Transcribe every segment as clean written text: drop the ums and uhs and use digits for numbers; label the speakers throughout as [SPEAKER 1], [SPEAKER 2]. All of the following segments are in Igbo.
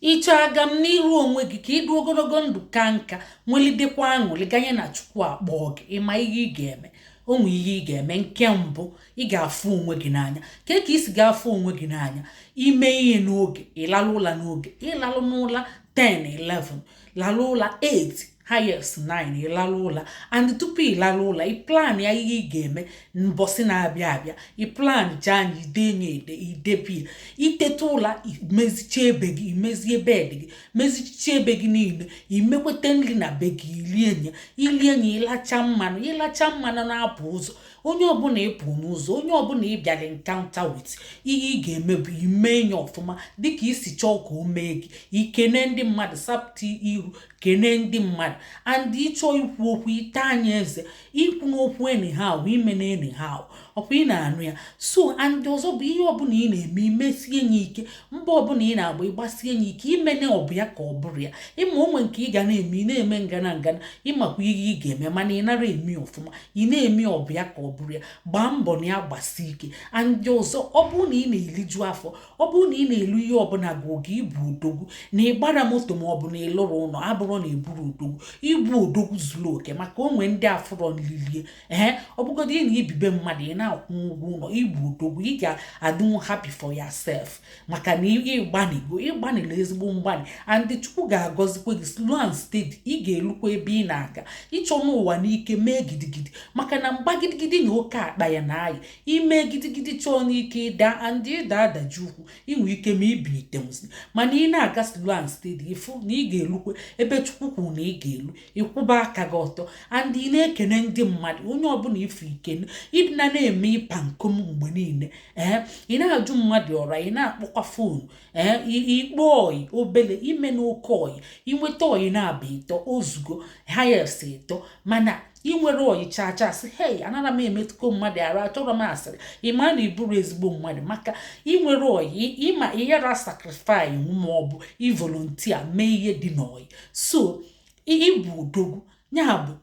[SPEAKER 1] Ịchọ aga m n'iru onwe gị ka ịdụ ogologo ndụ ka nka, nwelidekwa aṅụrị ganye na Chukwu akpọọ gị. Ịma ihe ị ga-eme? Onwe ihe ị ga-eme. Nke mbụ, ị ga-afụ onwe gị n'anya. Ka isi ga-afụ onwe gị n'anya? Ime ihe n'oge, ịlalụ ụla n'oge, ịlalụ n'ụla 10, 11, lalụ ụla 8, highest 9, ịlalụ ụla. And tupu ịlalụ ụla, ị plan ya ihe ị ga-eme mbọsị na-abịa abịa. Ị plan chaa anya, ide nye ede, idebie. Iteta ụla, imezicha ebe gị, imezie bed gị, mezichicha ebe gị niile, imekweta nri na be gị, ilie nye, ilie nye, ịlacha mmanụ, ịlacha mmanụ na-apụ ụzọ. Onye ọbụla ịpụ n'ụzọ, onye ọbụla ị bịara encounter with, ihe ị ga-eme bụ ime nye ọfụma dịka isi chọọ ka o mee gị. Ikene ndị mmadụ, sapụta iru, kene ndị mmadụ. And ịchọọ ikwu okwu, ite anya eze, ikwu n'okwu anyhow, ime na anyhow, ọkwa ị na-anụ ya. So, and ọzọ bụ, ihe ọbụla ị na-eme, imesie ya ike. Mbọ ọbụla ị na-agba, ịgbasie ya ike. Imene ọ bụ ya ka ọ bụrụ ya. Ịma onwe nke ị ga na-eme, ị na-eme ngana ngana. Ịmakwa ihe ị ga-eme, mana ị nara eme ọfụma, ị na-eme ọ bụ ya ka ọ bụrụ ya. Gbaa mbọ na ya, gbasie ike. And ọzọ, ọ bụrụ na ị na-eliju afọ, ọ bụrụ na ị na-elu ihe ọbụla gị oge, ịbụ odogwu. Na ịgbara moto ma ọ bụ na ịlụrụ ụlọ abụrụ na eburu odogwu, ịbụ odogwu zuru oke, maka onwe ndị afụrọ nlilie. Ee, ọ bụgodị na ibibe mmadụ, ị na-akwụ ụgwọ ụlọ, ịbụ odogwu. Ị ga-adịnwu happy for yourself, maka na ịgbanigo, ịgbanịla ezigbo mgbanị. And Chukwu ga-agọzikwa gị. Slow and steady, ị ga-elukwa ebe ị na-aga. Ịchọ n'ụwa n'ike mee gidigidi, maka na mgba gidigidi na oke akpa ya na ayị. Ime gidigidi chọọ n'ike, ịda, and ịda adaji ukwu, inwe ike ma ibilitenwuzi. Mana ị na-aga slow and steady, ịfụ na ị ga-elukwe ebe Chukwu kwuru na ị ga-elu. Ịkwụba aka gị ọtọ and ị na-ekene ndị mmadụ, onye ọbụla ifu ikene. Ịdịna na-eme ịpa nkom mgbe niile. Ee, ị na-ajụ mmadụ ọra, ị na-akpọkwa phone. Ee, ikpe oyi obele, ime na oke oyi, inweta oyi na-aba ịtọ ozugo, highest ịtọ. Mana ị nwere oyi chaa chaa, sị, "Hei, anara m emetụkọ mmadụ arụ, achọrọ m asịrị," ịma na iburu ezigbo mmadụ, maka ị nwere oyi ịma ịyara sacrifice ma ọ bụ ị volunteer mee ihe dị n'oyi. So ịbụ odogwu ya bụ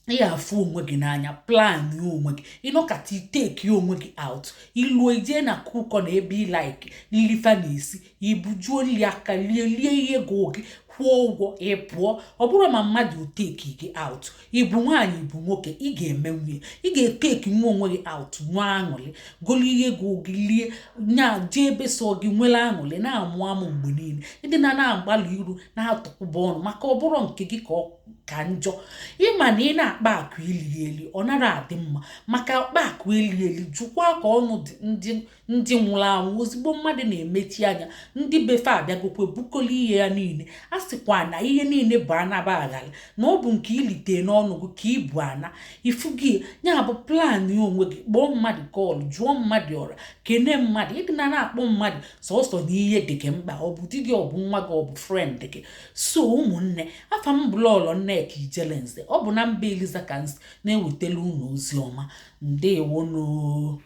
[SPEAKER 1] ị afụ onwe gị n'anya. Plan onwe gị, ịnọkata, i take onwe gị out, iluo, ijee na kụkọ na ebe ị like nlifa na-esi, ibujuo nri aka, lie lie ihe gị gị, kwụọ ụgwọ, ị pụọ. Ọ bụrụ ma mmadụ take gị out, ịbụ nwaanyị, ịbụ nwoke, ị ga-eme nwunye, ị ga-e take nwa onwe gị out, nwa aṅụrị, golu ihe gị gị lie nya, jee ebe so gị nwere aṅụrị, na-amụ amụ mgbe niile. Ịdị na na-agbalị iru na-atụkwụba ọnụ, maka ọ bụrụ nke gị ka ọ ka njọ. Ịma na ị na-akpa akụ eli eli, ọ nara adị mma, maka akpa akụ eli eli jụkwa ka ọnụ ndị nwụrụ anwụ. Ozigbo mmadụ na-emechi anya, ndị befe abịagokwe bukolo ihe ya niile. A sịkwa na ihe niile bụ anaba aghara, na ọ bụ nke ilite n'ọnụ gị ka ibu ana ifu gị. Ya bụ, plan onwe gị, kpọọ mmadụ call, jụọ mmadụ ọra, kene mmadụ. Ịdị na na-akpọ mmadụ sọsọ na ihe dị gị mkpa, ọ bụ di gị, ọ bụ nwa gị, ọ bụ friend gị. So ụmụnne, afa m bụ Lọlọ Nneka Ijelenze. Ọ bụ na mba Eliza ka nsi na-ewetara unu ozi ọma. Ndewonu.